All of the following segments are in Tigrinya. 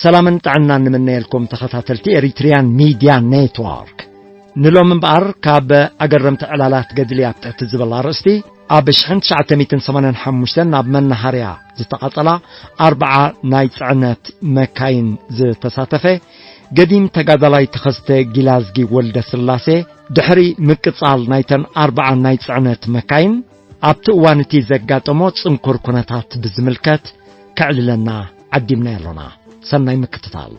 ሰላምን ጥዕናን ንምነየልኩም ተኸታተልቲ ኤሪትሪያን ሚድያ ኔትወርክ። ንሎም እምበኣር ካብ ኣገረምቲ ዕላላት ገድሊ ኣብ ትሕቲ ዝብል ኣርእስቲ ኣብ ሽሕን ትሽዓተ ሚእትን ሰማንያን ሓሙሽተን ናብ መናሃርያ ዝተቓጸላ ኣርብዓ ናይ ጽዕነት መካይን ዝተሳተፈ ገዲም ተጋዳላይ ተኸስተ ጊላዝጊ ወልደ ስላሴ ድሕሪ ምቅጻል ናይተን ኣርብዓ ናይ ጽዕነት መካይን ኣብቲ እዋን እቲ ዘጋጠሞ ጽንኩር ኩነታት ብዝምልከት ከዕልለና ዓዲምና ኣሎና። ሰናይ ምክትታል።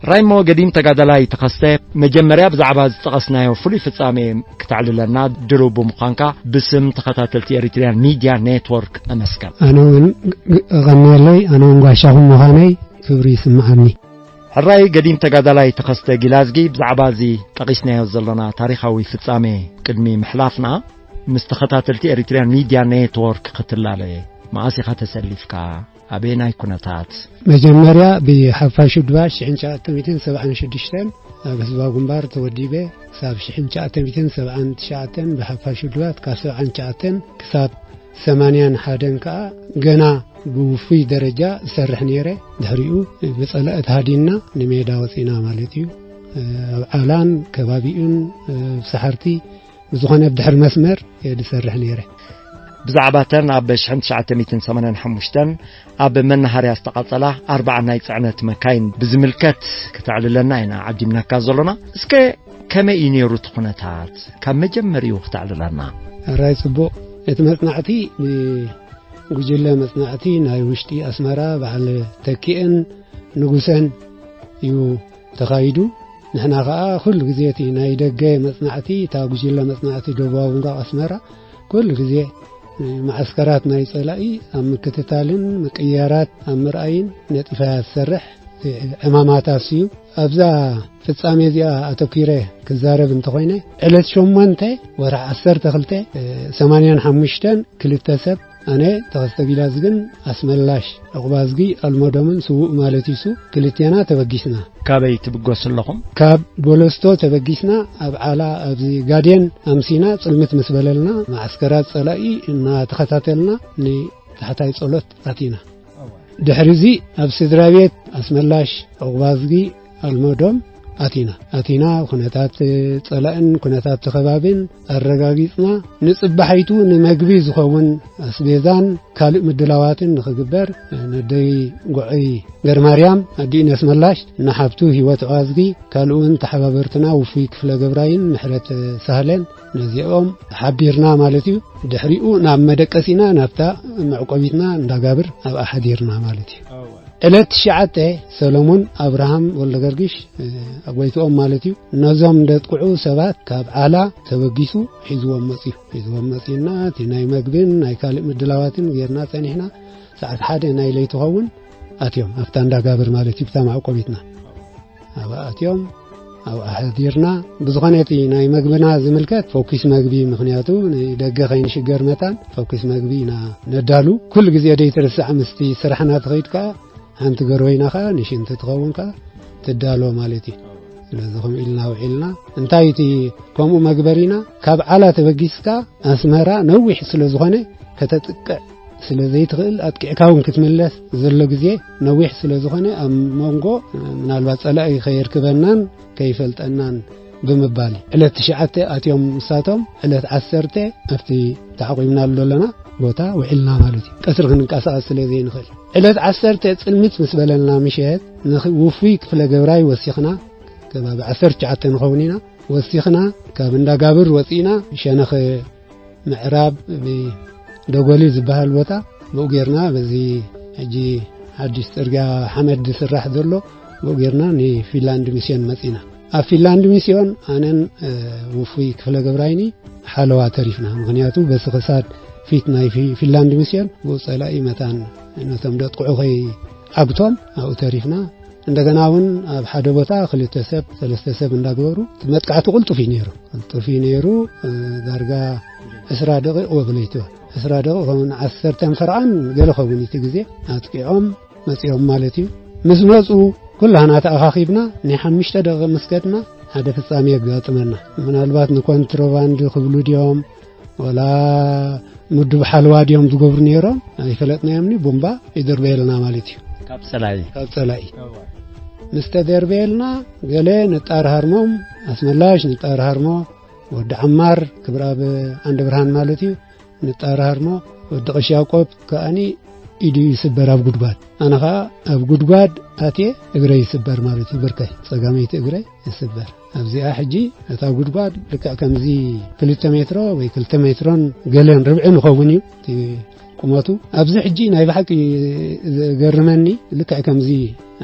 ራይሞ ገዲም ተጋዳላይ ተኸስተ፣ መጀመርያ ብዛዕባ ዝጠቐስናዮ ፍሉይ ፍጻሜ ክተዕልለና ድሉው ብምዃንካ ብስም ተኸታተልቲ ኤሪትሪያን ሚድያ ኔትወርክ ኣመስገን። ኣነ እውን ግ-፣ ግ-፣ እቐንየለይ፣ ኣነ እውን ጓሻኹም ምዃነይ ክብሪ ይስምዓኒ። ሕራይ ገዲም ተጋዳላይ ተኸስተ ጊላዝጊ፣ ብዛዕባ እዚ ጠቒስናዮ ዘሎና ታሪኻዊ ፍጻሜ ቅድሚ ምሕላፍና፣ ምስ ተኸታተልቲ ኤሪትሪያን ሚድያ ኔትወርክ ክትላለ መኣስ ኢኻ ተሰሊፍካ? ኣበየናይ ኩነታት? መጀመርያ ብሓፋሽ ውድባት ሽሕን ትሽዓተ ሚእትን ሰብዓን ሽዱሽተን ኣብ ህዝባዊ ግንባር ተወዲበ፣ ክሳብ ሽሕን ትሽዓተ ሚእትን ሰብዓን ትሽዓተን ብሓፋሽ ውድባት ካብ ሰብዓን ትሽዓተን ክሳብ ሰማንያን ሓደን ከኣ ገና ብውፉይ ደረጃ ዝሰርሕ ነይረ። ድሕሪኡ ብጸላኢ ተሃዲንና ንሜዳ ወጺና ማለት እዩ። ኣብ ዓላን ከባቢኡን ብሰሓርቲ ብዝኾነ ብድሕሪ መስመር እየ ዝሰርሕ ነይረ። ብዛዕባ እተን ኣብ ሽሕን ትሽዓተ ሚእትን ሰማንያን ሓሙሽተን ኣብ መናሃርያ ዝተቓጸላ ኣርባዓ ናይ ጽዕነት መካይን ብዝምልከት ክተዕልለና ኢና ዓዲምናካ ዘሎና። እስከ ከመይ እዩ ነይሩ እቲ ኩነታት? ካብ መጀመሪኡ ክተዕልለና። ሕራይ ጽቡቕ። እቲ መጽናዕቲ ብጉጅለ መጽናዕቲ ናይ ውሽጢ ኣስመራ በዓል ተኪኤን ንጉሰን እዩ ተኻይዱ። ንሕና ኸኣ ኩሉ ግዜ እቲ ናይ ደገ መጽናዕቲ፣ እታ ጉጅለ መጽናዕቲ ደቡባዊ ምብራቕ ኣስመራ ኩሉ ግዜ መዓስከራት ናይ ጸላኢ ኣብ ምክትታልን ምቅያራት ኣብ ምርኣይን ነጢፋ እያ ትሰርሕ። ዕማማታስ እዩ። ኣብዛ ፍጻሜ እዚኣ ኣተኲረ ክዛረብ እንተኾይነ፣ ዕለት ሸሞንተ ወርሒ ዓሰርተ ክልተ ሰማንያን ሓሙሽተን ክልተ ሰብ፣ ኣነ ተኸስተ ጊላዝግን ኣስመላሽ ዕቑባዝጊ ኣልሞዶምን ስዉእ ማለት እዩ፣ ክልቴና ተበጊስና። ካበይ ትብገሱ ኣለኹም? ካብ ቦለስቶ ተበጊስና ኣብ ዓላ ኣብዚ ጋዴን ኣምሲና፣ ጽልምት ምስ በለልና መዓስከራት ጸላኢ እናተኸታተልና ንታሕታይ ጸሎት ኣቲና። ድሕሪ እዚ ኣብ ስድራ ቤት ኣስመላሽ ዕቑባዝጊ ኣልሞዶም ኣቲና። ኣቲና ኩነታት ጸላእን ኩነታት ተኸባብን ኣረጋጊጽና፣ ንጽባሒቱ ንመግቢ ዝኸውን ኣስቤዛን ካልእ ምድላዋትን ንኽግበር ነደይ ጉዐይ ገርማርያም፣ ኣዲኡ ነስመላሽ፣ ንሓብቱ ህይወት ዕዋዝጊ፣ ካልእ እውን ተሓባበርትና ውፉይ ክፍለ ገብራይን ምሕረት ሳህለን፣ ነዚኦም ሓቢርና ማለት እዩ። ድሕሪኡ ናብ መደቀሲና ናብታ መዕቆቢትና እንዳጋብር ኣብኣ ሓዲርና ማለት እዩ። ዕለት ትሽዓተ ሰሎሞን ኣብርሃም ወልደገርግሽ፣ እ፣ ኣጎይትኦም ማለት እዩ፣ ነዞም ደጥቅዑ ሰባት ካብ ዓላ ተበጊሱ ሒዝዎም መጽዩ። ሒዝዎም መጺና እቲ ናይ መግብን ናይ ካልእ ምድላዋትን ጌርና ጸኒሕና። ሰዓት ሓደ ናይ ለይቲ ኸውን ኣትዮም ኣብታ እንዳጋብር ማለት እዩ፣ ብታ መዕቆቢትና። ኣብኣ ኣትዮም ኣብኣ ሓዲርና። ብዝኾነ እቲ ናይ መግብና ዝምልከት ፈኲስ መግቢ፣ ምኽንያቱ ንደገ ከይንሽገር መታን ፈኲስ መግቢ ኢና ነዳሉ። ኩሉ ግዜ ደይትርስዕ ምስቲ ስራሕና ትኸይድ ከኣ ሓንቲ ገርወይና ከኣ ንሽንቲ ትኸውን ከኣ ትዳሎ ማለት እዩ። ስለዚ ከምኡ ኢልና ውዒልና። እንታይ እቲ ከምኡ መግበሪና? ካብ ዓላ ተበጊስካ ኣስመራ ነዊሕ ስለ ዝኾነ ከተጥቅዕ ስለ ዘይትኽእል፣ ኣጥቂዕካ እውን ክትምለስ ዘሎ ግዜ ነዊሕ ስለ ዝኾነ፣ ኣብ መንጎ ምናልባት ጸላኢ ከየርክበናን ከይፈልጠናን ብምባል፣ ዕለት ትሽዓተ ኣትዮም ንሳቶም፣ ዕለት ዓሰርተ ኣብቲ ተዓቂብናሉ ዘለና ቦታ ውዒልና ማለት እዩ። ቀትሪ ክንንቀሳቐስ ስለ ዘይንኽእል፣ ዕለት ዓሰርተ ጽልምት ምስ በለልና ምሸት፣ ንኽ-፣ ውፉይ ክፍለ ገብራይ ወሲኽና፣ ከባቢ ዓሰርተ ትሽዓተ ንኸውን ኢና፣ ወሲኽና ካብ እንዳጋብር ወጺእና፣ ሸነኽ ምዕራብ ብደጎሊ ዝበሃል ቦታ፣ ብኡ ጌርና፣ በዚ ሕጂ ሓድሽ ጽርግያ ሓመድ ዝስራሕ ዘሎ፣ ብኡ ጌርና ንፊንላንድ ሚስዮን መጺና። ኣብ ፊንላንድ ሚስዮን ኣነን፣ እ፣ ውፉይ ክፍለ ገብራይኒ ሓለዋ ተሪፍና። ምኽንያቱ በቲ ክሳድ ፊት ናይ ፊ-፣ ፊንላንድ ሚስዮን ብኡ ጸላኢ መታን ነቶም ደጥቅዑ ከይዓግቶም ኣብኡ ተሪፍና። እንደገና እውን ኣብ ሓደ ቦታ ክልተ ሰብ፣ ሰለስተ ሰብ እንዳገበሩ፣ እቲ መጥቃዕቲ ቅልጡፍ እዩ ነይሩ። ቅልጡፍ እዩ ነይሩ። እ፣ ዳርጋ ዕስራ ደቂቕ ወብለይቲ፣ ዕስራ ደቂቕ፣ ከምኡን ዓሰርተ ፈረቓን ገለ ኸውን እቲ ግዜ ኣጥቂዖም መጺኦም ማለት እዩ። ምስ መጹ፣ ኩላህና ተኣኻኺብና ናይ ሓሙሽተ ደቂቕ ምስ ከድና፣ ሓደ ፍጻሜ የጋጥመና። ምናልባት ንኮንትሮባንድ ክብሉ ድዮም፣ ወላ ምዱብ ሓለዋ ድዮም ዝገብሩ ነይሮም፣ ኣይፈለጥናዮምኒ፣ ቡምባ ይድርበየልና ማለት እዩ። ካብ ጸላኢ? ካብ ጸላኢ። ምስ ተደርበየልና፣ ገለ ንጣር ሃርሞም ኣስመላሽ፣ ንጣር ሃርሞ ወዲ ዓማር፣ ክብርኣብ ዓንደ ብርሃን ማለት እዩ፣ ንጣር ሃርሞ ወዲ ቀሺ ያዕቆብ ከኣኒ ኢዱ ይስበር ኣብ ጉድጓድ። ኣነ ኸኣ ኣብ ጉድጓድ ኣትየ እግረይ ይስበር ማለት እዩ፣ ብርከይ ጸጋመይቲ እግረይ ይስበር። ኣብዚኣ ሕጂ እታ ጉድጓድ ልክዕ ከምዚ ክልተ ሜትሮ ወይ ክልተ ሜትሮን ገለን ርብዕን ይኸውን እዩ እቲ ቁመቱ። ኣብዚ ሕጂ ናይ ብሓቂ ዝገርመኒ፣ ልክዕ ከምዚ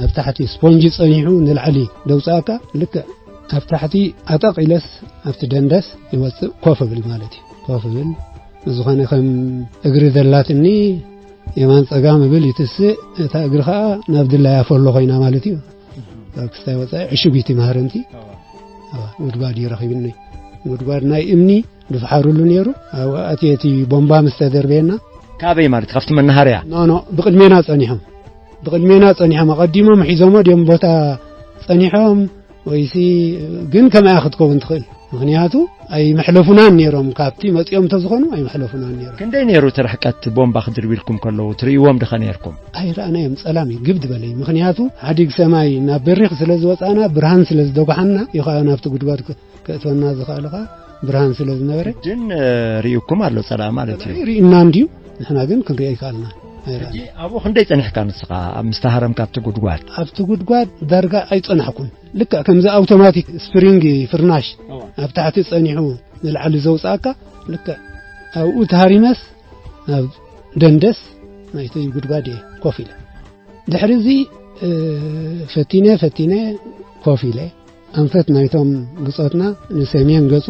ኣብ ታሕቲ ስፖንጂ ጸኒሑ ንላዕሊ ደውጻእካ፣ ልክዕ ኣብ ታሕቲ ኣጠቕ ኢለስ ኣብቲ ደንደስ ይወጽእ፣ ኮፍ እብል ማለት እዩ። ኮፍ እብል፣ ዝኾነ ከም እግሪ ዘላትኒ የማን ጸጋም እብል፣ ይትስእ፣ እታ እግሪ ኸኣ ናብ ድላያ ፈሎ ኮይና ማለት እዩ። ካብ ክስታይ ወጻኢ ዕሹግ እዩ እቲ ማህረምቲ። ኣዋ፣ ጉድጓድ እዩ ረኺብኒ። ጉድጓድ ናይ እምኒ ድፍሓሩሉ ነይሩ። ኣብኡ ኣትየ፣ እቲ ቦምባ ምስ ተደርበየና። ካበይ ማለት? ካብቲ መናሃርያ? ኖ፣ ኖ፣ ብቕድሜና ጸኒሖም። ብቕድሜና ጸኒሖም። ኣቐዲሞም ሒዞሞ ድዮም ቦታ ጸኒሖም ወይሲ፣ ግን ከመያ ክትከውን ትኽእል? ምኽንያቱ ኣይመሕለፉናን ነይሮም። ካብቲ መጺኦም እንተዝኾኑ ኣይመሕለፉናን ነይሮም። ክንደይ ነይሩ እቲ ርሕቀት ቦምባ ክድርብልኩም ከለዉ ትርእይዎም ድኸ ነይርኩም? ኣይረኣናዮም። ጸላም እዩ፣ ግብ ዝበለ እዩ። ምኽንያቱ ሓዲግ ሰማይ ናብ በሪኽ ስለ ዝወጻና፣ ብርሃን ስለ ዝደጓሓና እዩ ኸኣ ናብቲ ጉድጓድ ክ-፣ ከእትወና ዝኸኣለ ኸኣ ብርሃን ስለ ዝነበረ። ግን፣ እ፣ ርእዩኩም ኣሎ ጸላኢ ማለት እዩ። ርእዩና እንድዩ፣ ንሕና ግን ክንርእዮ ኣይከኣልናን። ኣይረኣናን። ሕጂ ኣብኡ ክንደይ ጸኒሕካ ንስኻ ኣብ ምስተሃረምካ ኣብቲ ጉድጓድ? ኣብቲ ጉድጓድ ዳርጋ ኣይጸናሕኩን። ልክዕ ከምዚ ኣውቶማቲክ ስፕሪንግ ፍርናሽ እዋ። ኣብ ታሕቲ ጸኒሑ ንላዕሊ ዘውጽኣካ፣ ልክዕ ኣብኡ ተሃሪመስ ኣብ ደንደስ ናይቲ ጉድጓድ እየ ኮፍ ኢለ። ድሕሪ እዚ፣ እ፣ ፈቲነ፣ ፈቲነ ኮፍ ኢለ። ኣንፈት ናይቶም ብጾትና ንሰሜን ገጹ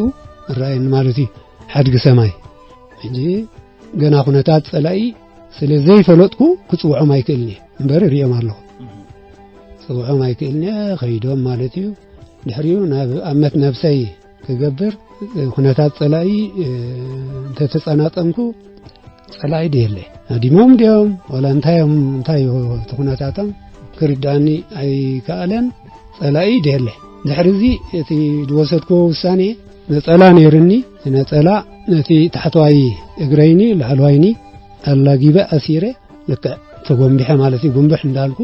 እረኣየኒ ማለት እዩ፣ ሓድጊ ሰማይ። ሕጂ ገና ኩነታት ጸላኢ ስለ ዘይፈለጥኩ ክጽውዖም ኣይክእልን እየ፣ እምበር እሪኦም ኣለኹ። ጽውዖም ኣይክእልን እየ፣ ከይዶም ማለት እዩ። ድሕሪኡ ናብ ኣመት ነብሰይ ክገብር፣ ኩነታት ጸላኢ፣ እ፣ እንተተጸናጸንኩ፣ ጸላኢ ድየለ? ሃዲሞም ድዮም? ዋላ እንታይ እዮም፣ እንታይ እዩ እቲ ኩነታቶም? ክርድኣኒ ኣይከኣለን። ጸላኢ ድየለ? ድሕሪ እዚ እቲ ዝወሰድክዎ ውሳኔ፣ ነጸላ ነይርኒ። ነጸላ ነቲ ታሕተዋይ እግረይኒ ላዕለዋይኒ ኣላጊበ ኣሲረ፣ ልክዕ ተጎንቢሐ ማለት እዩ፣ ጉንብሕ እንዳልኩ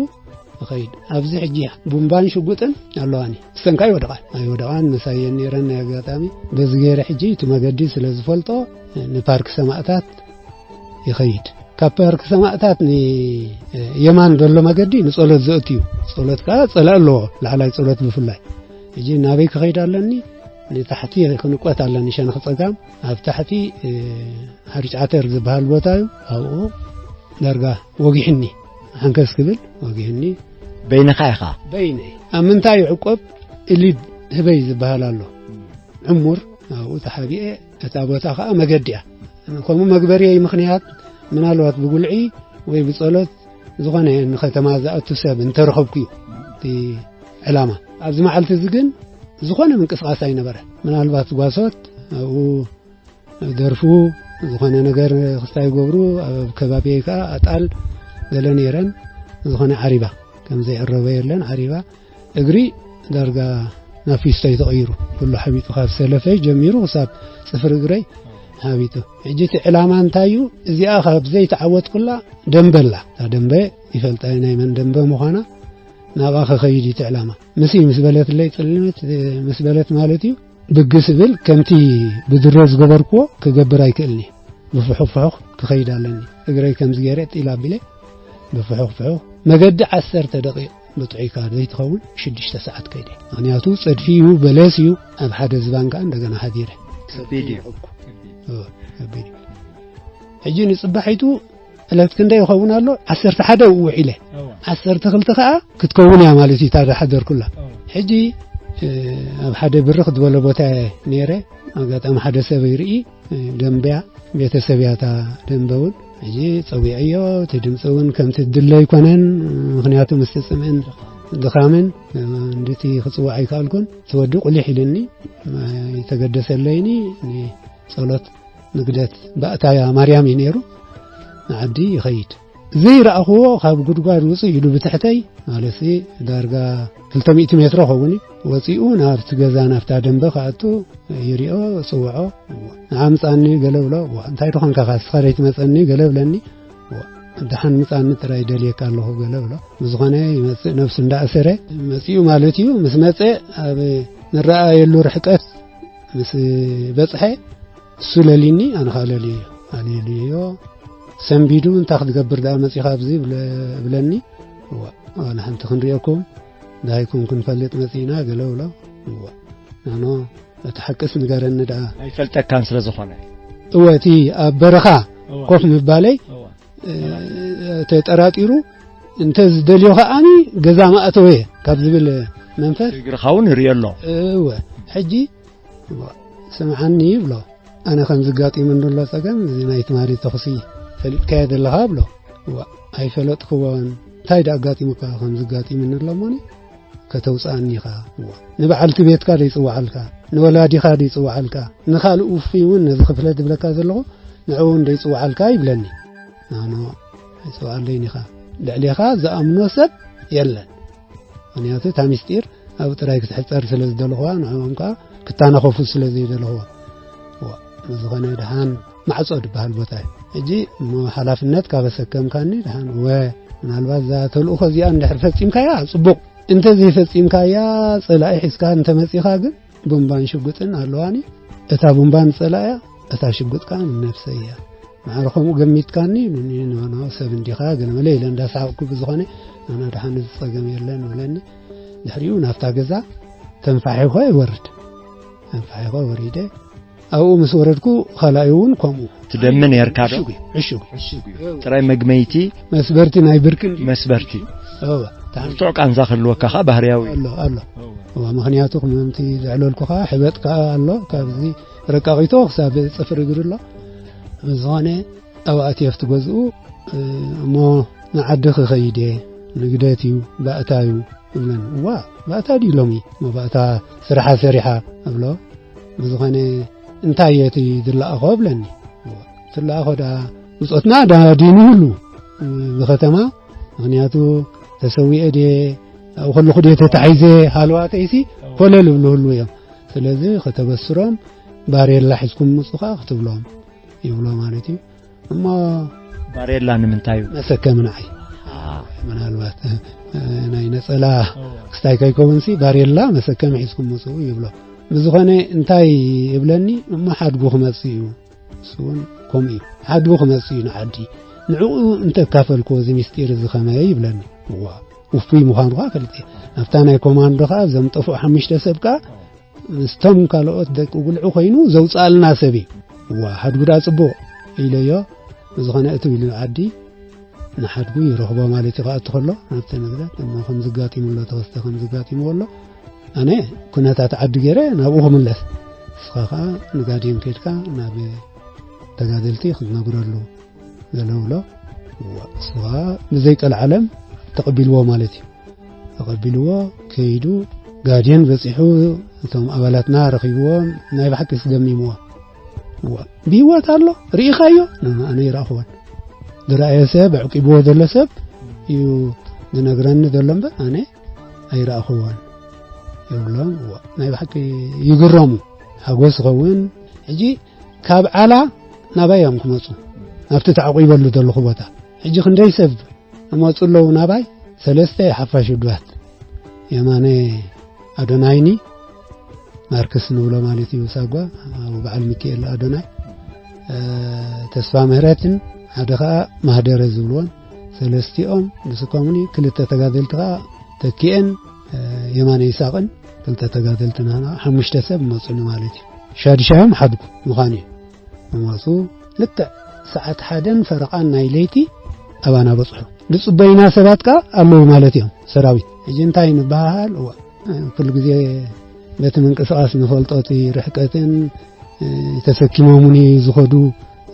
እኸይድ። ኣብዚ ሕጂ ቡምባን ሽጉጥን ኣለዋኒ። እሰንካ ኣይወደቓን፣ ኣይወደቓን፣ ምሳየን ነይረን። ናይ ኣጋጣሚ በዚ ገይረ ሕጂ እቲ መገዲ ስለ ዝፈልጦ ንፓርክ ሰማእታት ይኸይድ። ካብ ፓርክ ሰማእታት ንየማን ዘሎ መገዲ ንጸሎት ዘእትዩ። ጸሎት ከኣ ጸላኢ ኣለዎ፣ ላዕላይ ጸሎት ብፍላይ። ሕጂ ናበይ ክኸይድ ኣለኒ? ንታሕቲ ክንቆት ኣለኒ፣ ሸነኽ ጸጋም። ኣብ ታሕቲ፣ እ፣ ሓርጭ ዓተር ዝበሃል ቦታ እዩ። ኣብኡ ዳርጋ ወጊሕኒ፣ ሓንከስ ክብል ወጊሕኒ። በይንኻ ኢኻ? በይነይ። ኣብ ምንታይ ይዕቆብ? እሊድ ህበይ ዝበሃል ኣሎ። ዕሙር ኣብኡ ተሓቢኤ፣ እታ ቦታ ኸኣ መገዲ እያ። ከምኡ መግበርየይ ምኽንያት፣ ምናልባት ብጉልዒ ወይ ብጸሎት ዝኾነ ንኸተማ ዝኣቱ ሰብ እንተረኸብኩ እዩ እቲ ዕላማ። ኣብዚ መዓልቲ እዚ ግን ዝኾነ ምንቅስቓስ ኣይነበረ። ምናልባት ጓሶት ኣብኡ ደርፉ፣ ዝኾነ ነገር ክስታይ ይገብሩ፣ ኣብ ከባቢየይ ከኣ ኣጣል ገለ ነይረን። ዝኾነ ዓሪባ፣ ከም ዘይዕረበ የለን ዓሪባ። እግሪ ዳርጋ ናብ ፊስቶይ ተቐይሩ፣ ኩሉ ሓቢጡ፣ ካብ ሰለፈይ ጀሚሩ ክሳብ ጽፍሪ እግረይ ሓቢጡ። ሕጂ እቲ ዕላማ እንታይ እዩ? እዚኣ ካብ ዘይተዓወትኩላ ደንበ ኣላ። እታ ደንበ ይፈልጣ እየ፣ ናይ መን ደንበ ምዃና። ናብኣ ክኸይድ እዩ እቲ ዕላማ። ምስ ምስ በለትለይ፣ ጽልምት ምስ በለት ማለት እዩ፣ ብግስ እብል፣ ከምቲ ብድሮ ዝገበርክዎ ክገብር ኣይክእልን እየ። ብፍሑኽ ፍሑኽ ክኸይድ ኣለኒ። እግረይ ከምዚ ገይረ ጢል ኣቢለ ብፍሑኽ ፍሑኽ፣ መገዲ ዓሰርተ ደቂቕ ብጥዑይካ ዘይትኸውን ሽዱሽተ ሰዓት ከይደ። ምኽንያቱ ጸድፊ እዩ፣ በለስ እዩ፣ ኣብ ሓደ ዝባን ከኣ እንደገና ሓዲረ። ከቢድ እዩ። እዎ፣ ከቢድ እዩ። ሕጂ ንጽባሒቱ ዕለት ክንደይ ይኸውን ኣሎ? ዓሰርተ ሓደ ውዒለ። እዎ። ዓሰርተ ክልተ ከኣ ክትከውን እያ ማለት እዩ፣ እታ ዝሓደርኩላ። እዎ። ሕጂ፣ እ፣ ኣብ ሓደ ብርኽ ዝበለ ቦታ እየ ነይረ። ኣጋጣሚ ሓደ ሰብ ይርኢ፣ እ፣ ደንበያ፣ ቤተሰብ እያ እታ ደንበ እውን። ሕጂ ጸዊዐዮ፣ እቲ ድምፂ እውን ከምቲ ድለ ኣይኮነን። ምኽንያቱ ምስቲ ጽምእን ድኻምን፣ እ፣ እንድቲ ክጽዋዕ ኣይከኣልኩን። እቲ ወዲ ቁሊሕ ኢሉኒ፣ ኣይተገደሰለይኒ። ንጸሎት ንግደት ባእታ ማርያም እዩ ነይሩ። ንዓዲ ይኸይድ። ዘይረኣኽዎ ካብ ጉድጓድ ውፅእ ኢሉ ብትሕተይ፣ ማለትሲ ዳርጋ ክልተ ሚእቲ ሜትሮ ኸውን እዩ። ወፂኡ ናብቲ ገዛ፣ ናብታ ደንበ ክኣቱ ይሪኦ፣ ጽውዖ። ንዓ ምጻኒ ገለ ብሎ። "ዋ፣ እንታይ ደኾንካ፣ ካስኻ ደይትመጸኒ?" ገለ ብለኒ። ዋ፣ ደሓን ምጻኒ ጥራይ ደልየካ ኣለኹ ገለ ብሎ። ብዝኾነ ይመጽእ፣ ነብሱ እንዳኣሰረ መጺኡ ማለት እዩ። ምስ መጸ ኣብ ንረኣየሉ ርሕቀት ምስ በጽሐ እሱ ለሊኒ፣ ኣነ ኸኣ ለልዮ ኣለልዮ። ሰንቢዱ፣ "እንታይ ክትገብር ደኣ መጺኻ ኣብዚ?" ብለ-፣ ብለኒ። "እዋ፣ ዋላ ሓንቲ ክንሪኦኩም፣ ደሃይኩም ክንፈልጥ መጺእና" ገለ ብሎ። "እዋ፣ ናኖ፣ እቲ ሓቅስ ንገረኒ ደኣ." ኣይፈልጠካን ስለ ዝኾነ። እወ፣ እቲ ኣብ በረኻ እዋ። ኮፍ ምባለይ፣ እዋ። እ፣ ተጠራጢሩ፣ "እንተ ዝደልዮ ከኣኒ ገዛ ማእተወ" ካብ ዝብል መንፈስ እግርኻ እውን ይርእዮ ኣሎ። እወ፣ ሕጂ ስምዓኒ ይብሎ። ኣነ ከም ዝጋጢሙኒ ዘሎ ጸገም፣ እዚ ናይ ትማሊ ተኹሲ ፈሊጥካዮ ዘለኻ ብሎ። እዋ፣ ኣይፈለጥክዎን። እንታይ ደኣ ኣጋጢሙካ ከም ዝጋጢሙኒ ኣሎ እሞኒ ከተውጽኣኒ ኢኻ። እዋ፣ ንበዓልቲ ቤትካ ደይጽውዓልካ፣ ንወላዲኻ ደይጽውዓልካ፣ ንኻልእ ውፉይ እውን ነዚ ክፍለ ዝብለካ ዘለኹ ንዕኡ እውን ደይጽውዓልካ ይብለኒ። ናኖ፣ ኣይጽውዓለይን ኢኻ። ልዕሌኻ ዝኣምኖ ሰብ የለን። ምኽንያቱ እታ ምስጢር ኣብኡ ጥራይ ክትሕጸር ስለ ዝደለኹዋ፣ ንዕኦም ከኣ ክተናኸፉ ስለ ዘይደለኹዋ። እዋ፣ ብዝኾነ ደሓን ማዕጾ ዝበሃል ቦታ እዩ። ሕጂ እሞ ሓላፍነት ካብ ኣሰከምካኒ ደሓን፣ እወ፣ ምናልባት እዛ ተልእኾ እዚኣ እንድሕር ፈጺምካያ ጽቡቕ፣ እንተ ዘይፈጺምካያ ጸላኢ ሒዝካ እንተመጺኻ ግን ቡምባን ሽጉጥን ኣለዋኒ። እታ ቡምባ ንጸላእያ፣ እታ ሽጉጥ ከኣ ንነብሰይ እያ። ማዕረ ከምኡ ገሚትካኒ፣ ን-፣ ን-፣ ን-፣ ን-፣ ሰብ እንዲኻ፣ ገለ መለ ኢለ እንዳሰሓቕኩ፣ ብዝኾነ፣ ኣነ ደሓን እዚ ጸገም የለን ይብለኒ። ድሕሪኡ ናብታ ገዛ ተንፋሒኾ ይወርድ። ተንፋሒኾ ወሪደ፣ ኣብኡ ምስ ወረድኩ፣ ካልኣዩ እውን ከምኡ። ትደሚ ነርካ ዶ? ዕሹግ እዩ፣ ዕሹግ። ዕሹግ እዩ። ጥራይ መግመይቲ። መስበርቲ ናይ ብርኪ እንዲ-፣ መስበርቲ። እወ፣ ታን-፣ ብርቱዕ ቃንዛ ክህልወካ ኸኣ ባህርያዊ እዩ። ኣሎ፣ ኣሎ። እወ። እወ፣ ምኽንያቱ፣ ከምቲ ዘዕለልኩኻ፣ ሕበጥ ከኣ ኣሎ፣ ካብዚ ረቃቒቶ ክሳብ ጽፍሪ እግሪ ኣሎ። ብዝኾነ፣ ኣብኡ ኣትየ ኣብቲ ገዝኡ፣ እ፣ እሞ ንዓዲ ክኸይድ እየ፣ ንግደት እዩ፣ ባእታ እዩ፣ ይብለኒ። እዋ፣ ባእታ ድዩ ሎሚ? እሞ ባእታ ስራሓ ሰሪሓ፣ እብሎ። ብዝኾነ፣ እንታይ እየ እቲ ዝለኣኾ? እብለኒ። እዋ፣ ትለኣኾ ደኣ፣ ብጾትና ዳ-፣ ዲኑ ይህሉ፣ እ፣ ብኸተማ፣ ምኽንያቱ፣ ተሰዊኤ ድየ፣ ኣብኡ ከለኹ ድየ ተታሒዘ፣ ሃለዋተይሲ፣ ኮለል ይብሉ ህሉ እዮም። ስለዚ፣ ከተበስሮም፣ ባሬላ ሒዝኩም ምጹ ኸኣ ክትብሎም፣ ይብሎ ማለት እዩ። እሞ ባሬላ ንምንታይ እዩ? መሰከሚ ንዓይ። አ። ምናልባት፣ እ፣ ናይ ነጸላ እዎ። ክስታይ ከይከውንሲ፣ ባሬላ መሰከሚ ሒዝኩም ምጹ ይብሎ። ብዝኾነ እንታይ ይብለኒ፣ እሞ ሓድጉ ክመጽእ እዩ። እሱ እውን ከምኡ እዩ። ሓድጉ ክመጽእ እዩ ንዓዲ። ንዕኡ እንተካፈልክዎ እዚ ምስጢር እዚ ኸመይ ይብለኒ። እዋ፣ ውፉይ ምዃኑ ኸዓ ፈልጠ። ናብታ ናይ ኮማንዶ ኸዓ እዞም ጠፍኡ ሓሙሽተ ሰብ ከኣ ምስቶም ካልኦት ደቂ ጉልዒ ኮይኑ ዘውፅኣልና ሰብ እዩ። እዋ፣ ሓድጉ ደኣ ፅቡቕ ኢለዮ። ብዝኾነ እትው ኢሉ ዓዲ ንሓድጉ ይረኽቦ ማለት እዩ። ክኣቱ ከሎ ናብቲ ንግደት እሞ ከም ዝጋጢሙ ኣሎ፣ ተኸስተ ከም ዝጋጢምዎ ኣሎ። ኣነ ኩነታት ዓዲ ገይረ ናብኡ ክምለስ፣ ንስኻ ኸዓ ንጋድየን ከይድካ ናብ ተጋደልቲ ክትነግረሉ ገለ ብሎ። እዋ፣ እሱ ኸዓ ብዘይ ቀልዓለም ተቐቢልዎ ማለት እዩ። ተቐቢልዎ ከይዱ ጋድየን በጺሑ እቶም ኣባላትና ረኺብዎም ናይ ብሓቂ ስደሚምዎ። እዋ፣ ብህይወት ኣሎ ርኢኻዮ? ን-፣ ኣነ ይረኣኽዎን። ዝረኣየ ሰብ፣ ኣዕቂብዎ ዘሎ ሰብ እዩ ዝነግረኒ ዘሎ እምበር ኣነ ኣይረኣኽዎን ይብሎም። እዋ፣ ናይ ብሓቂ ይግረሙ። ሓጎስ ይኸውን። ሕጂ ካብ ዓላ ናባይ እዮም ክመጹ፣ ናብቲ ተዓቂበሉ ዘለኹ ቦታ። ሕጂ ክንደይ ሰብ እመጹ ኣለዉ ናባይ፣ ሰለስተ ሓፋሽ ውድባት፣ የማነ ኣዶናይኒ፣ ማርክስ ንብሎ ማለት እዩ፣ ሳጓ፣ ኣብኡ በዓል ሚካኤል ኣዶናይ፣ እ፣ ተስፋ ምህረትን ሓደ ኸኣ ማህደረ ዝብልዎን፣ ሰለስቲኦም ምስኮምኒ ክልተ ተጋደልቲ ኸኣ ተኪኤን፣ እ፣ የማነ ይስሃቕን ክልተ ተጋደልቲ ንሕና ሓሙሽተ ሰብ መጹኒ ማለት እዩ። ሻድሻዮም ሓድጉ ምዃኑ እዩ። መማሱ ልክዕ ሰዓት ሓደን ፈረቓን ናይ ለይቲ ኣባና በጽሑ። ዝጽበዩና ሰባት ከኣ ኣለዉ ማለት እዮም፣ ሰራዊት። ሕጂ እንታይ ንበሃሃል? እዋ፣ ኩሉ ግዜ በቲ ምንቅስቓስ ንፈልጦ፣ እቲ ርሕቀትን፣ እ፣ ተሰኪሞሙኒ ዝኸዱ፣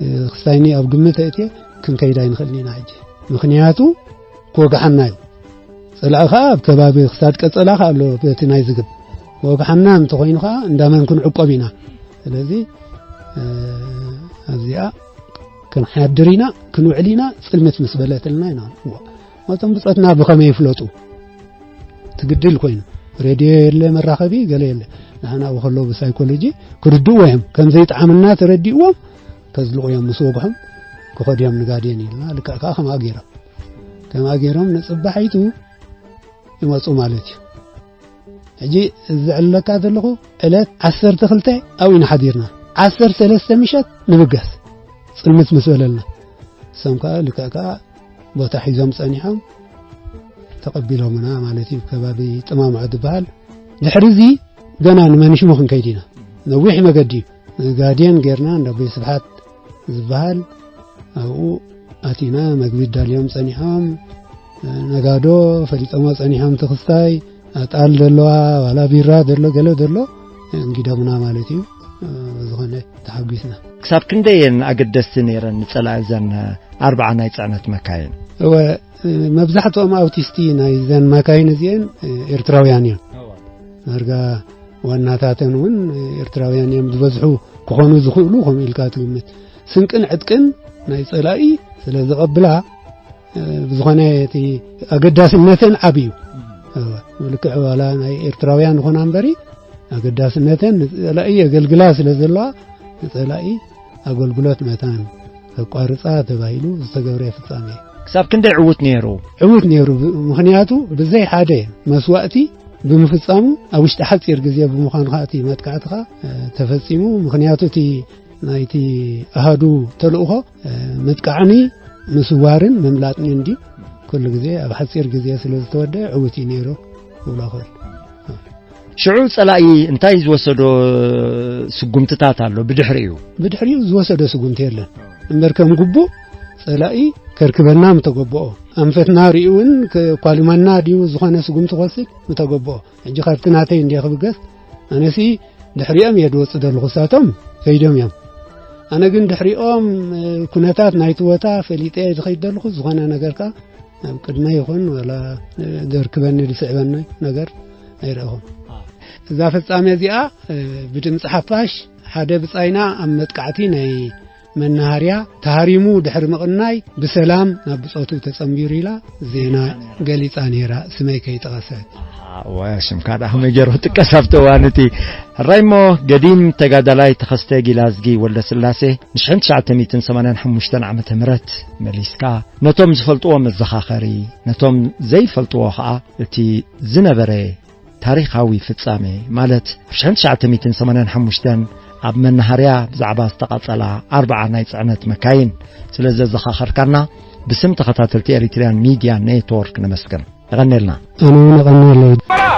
እ፣ ክስታይኒ ኣብ ግምት ኣእትየ ክንከይድ ኣይንኽእልን ኢና ሕጂ። ምኽንያቱ ክወግሓና እዩ። ጸላኢ ኸኣ ኣብ ከባቢ ክሳድ ቀጸላ ኸኣ ኣሎ በቲ ናይ ዝግብ። ክወግሓና እንተኾይኑ ኸኣ እንዳመን ክንዕቆብ ኢና። ስለዚ፣ እ፣ ኣብዚኣ ክንሓድር ኢና፣ ክንውዕል ኢና፣ ጽልምት ምስ በለትልና ኢና። እዋ፣ እቶም ብጾትና ብኸመይ ይፍለጡ? ትግድል ኮይኑ። ሬድዮ የለ፣ መራኸቢ ገለ የለ። ንሕና ኣብኡ ከለዉ ብሳይኮሎጂ ክርድእዎ እዮም። ከም ዘይጠዓመና ተረዲእዎም፣ ከዝልቑ እዮም ምስ ወግሖም። ክኸዱ እዮም ንጋዴን ኢልና፣ ልክዕ ከዓ ከምኣ ገይሮም። ከምኣ ገይሮም ንፅባሒቱ ይመፁ ማለት እዩ። ሕጂ ዝዕለካ ዘለኹ ዕለት ዓሰርተ ክልተ ኣብኡ ኢና ሓዲርና። ዓሰርተ ሰለስተ ምሸት ንብገስ፣ ፅልምት ምስ በለልና፣ እሶም ከዓ ልክዕ ከዓ ቦታ ሒዞም ፀኒሖም ተቐቢሎምና ማለት እዩ። ከባቢ ጥማምዖ ዝበሃል። ድሕሪ እዚ ገና ንመኒሽሞ ክንከይድ ኢና። ነዊሕ መገዲ እዩ። ጋድየን ጌርና እንዳ ኣቦይ ስብሓት ዝበሃል ኣብኡ ኣቲና። መግቢ ዳልዮም ጸኒሖም፣ ነጋዶ ፈሊጦሞ ጸኒሖም። ትኽስታይ ኣጣል ዘለዋ ዋላ ቢራ ዘሎ ገለ ዘሎ እንጊዶምና ማለት እዩ። ብዝኾነ ተሓጒስና። ክሳብ ክንደየን ኣገደስቲ ነይረን ንጸላኢ እዘን ኣርብዓ ናይ ጽዕነት መካይን? እወ፣ መብዛሕትኦም ኣውቲስቲ ናይ ዘን መካይን እዚአን ኤርትራውያን እዮም። ዳርጋ ዋናታተን እውን ኤርትራውያን እዮም ዝበዝሑ ክኾኑ ዝኽእሉ፣ ከምኡ ኢልካ ትግምት። ስንቅን ዕጥቅን ናይ ጸላኢ ስለ ዘቐብላ፣ ብዝኾነ እቲ ኣገዳስነተን ዓቢ እዩ። እወ፣ ልክዕ ዋላ ናይ ኤርትራውያን ይኹና እምበሪ፣ ኣገዳስነተን ንጸላኢ የገልግላ ስለ ዘለዋ፣ ንጸላኢ ኣገልግሎት መታን ከቋርጻ ተባሂሉ ዝተገብረ ፍጻሜ። ክሳብ ክንደይ ዕዉት ነይሩ? ዕዉት ነይሩ፣ ብ-፣ ምኽንያቱ ብዘይ ሓደ መስዋእቲ ብምፍጻሙ፣ ኣብ ውሽጢ ሓጺር ግዜ ብምዃኑ ከዓ እቲ መጥቃዕቲ ከዓ፣ እ፣ ተፈጺሙ። ምኽንያቱ እቲ ናይቲ ኣሃዱ ተልእኾ፣ እ፣ ምጥቃዕኒ ምስዋርን ምምላጥኒ እንዲ ኩሉ ግዜ ኣብ ሓጺር ግዜ ስለ ዝተወደአ ዕዉት እዩ ነይሩ ክብሎ እኽእል። ሽዑ ጸላኢ እንታይ ዝወሰዶ ስጉምትታት ኣሎ ብድሕሪኡ? ብድሕሪኡ ዝወሰዶ ስጉምቲ የለን። እምበር ከም ግቡእ ጸላኢ ከርክበና ምተገበኦ። ኣንፈትና ርእዩ እውን ከኳልመና ድዩ ዝኾነ ስጉምቲ ክወስድ ምተገበኦ። ሕጂ ካብቲ ናተይ እንድየ ክብገስ፣ ኣነሲ ድሕሪኦም እየ ዝወጽእ ዘለኹ፣ እሳቶም ከይዶም እዮም። ኣነ ግን ድሕሪኦም፣ እ፣ ኩነታት ናይቲ ቦታ ፈሊጠ እየ ዝኸይድ ዘለኹ። ዝኾነ ነገር ከኣ ኣብ ቅድመ ይኹን ዋላ፣ እ፣ ዘርክበኒ ዝስዕበኒ ነገር ኣይረእኹን። እዛ ፍጻሜ እዚኣ፣ እ፣ ብድምጺ ሓፋሽ ሓደ ብጻይና ኣብ መጥቃዕቲ ናይ መናሃርያ ተሃሪሙ ድሕሪ ምቕናይ ብሰላም ናብ ብጾቱ ተጸንቢሩ ኢላ ዜና ገሊጻ ነይራ፣ ስመይ ከይጠቐሰት። እዋ፣ ሽምካ ደኣ ከመይ ገይሩ ጥቀስ ኣብቲ እዋን እቲ? ሕራይ እሞ፣ ገዲም ተጋዳላይ ተኸስተ ጊላዝጊ ወልደስላሴ ንሽሕን ትሽዓተ ሚእትን ሰማንያን ሓሙሽተን ዓመተ ምህረት መሊስካ ነቶም ዝፈልጥዎ መዘኻኸሪ፣ ነቶም ዘይፈልጥዎ ኸኣ እቲ ዝነበረ ታሪኻዊ ፍጻሜ፣ ማለት ኣብ ሽሕን ትሽዓተ ሚእትን ሰማንያን ሓሙሽተን ኣብ መናሃርያ ብዛዕባ ዝተቓጸላ ኣርብዓ ናይ ጽዕነት መካይን ስለ ዘዘኻኸርካና፣ ብስም ተኸታተልቲ ኤሪትርያን ሚድያ ኔትወርክ ነመስግን። የቐንየልና። ኣነ እውን የቐንየለይ።